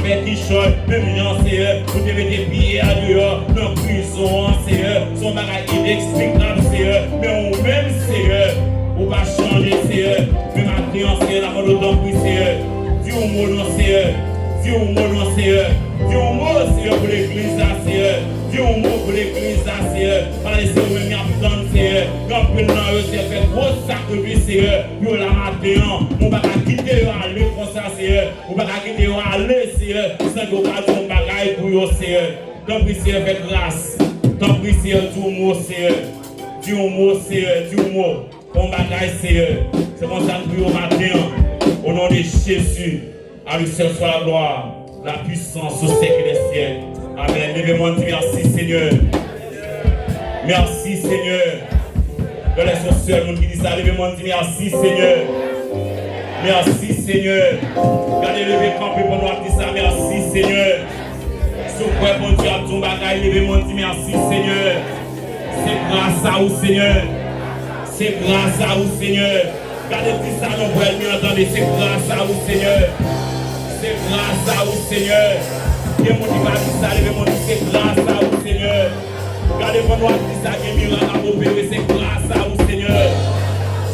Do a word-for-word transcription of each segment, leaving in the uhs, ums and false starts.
Pè Kichòy, menm jan, Seyè, ou te mete Pyè deyò nan prizon an, Seyè. Se yon bagay ineksplikab, Seyè. Men ou menm, Seyè, ou pa chanje, Seyè. Men maten an, Seyè, n ap mande w tanpri, Seyè. Di yon mo non, Seyè. Di yon mo non, Seyè. Di yon mo, Seyè, pou legliz la, Seyè. Di yon mo pou legliz la, Seyè. Paske se ou menm y ap tann, Seyè. Gen anpil nan yo, Seyè, fè gwo sakrifis, Seyè, pou yo la maten an. Nou pa ka kite yo ale konsa, Seyè. Ou pa ka kite yo ale, Seyè, san ke w pa di yon bagay pou yo, Seyè. Tanpri, Seyè, fè gras. Tanpri, Seyè, di yon mo, Seyè. Di yon mo, Seyè, di yon mo. Fè yon bagay, Seyè. Se konsa n priye w maten an. Au nom de Jésus, à lui seul soit la gloire, la puissance au siècle des siècles. Amen. Leve men w, di mèsi, Senyè. Mèsi, Senyè. Lè se yon sèl moun ki di sa, leve men w, di mèsi, Senyè. Mèsi, Senyè. Gade, leve kanpe pandan w ap di sa, mèsi, Senyè. Si w kwè Bondye ap di yon bagay, leve men w, di mèsi, Senyè. Se gras a ou, Senyè. Se gras a ou, Senyè. Gade, di sa non, Bwèlmi an tande. Se gras a ou, Senyè. Se gras a ou, Senyè. Gen moun ki pa di sa, leve men w, di se gras a ou, Senyè. Gade, pandan w ap di sa, gen mirak ap opere. Se gras a ou, Senyè.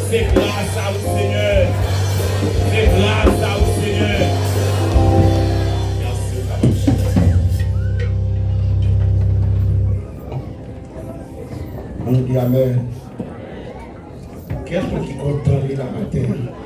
Se gras a ou, Senyè. Se gras a ou, Senyè. Mèsi, papa. Ann di amèn. Kèk moun ki kontan li la maten an.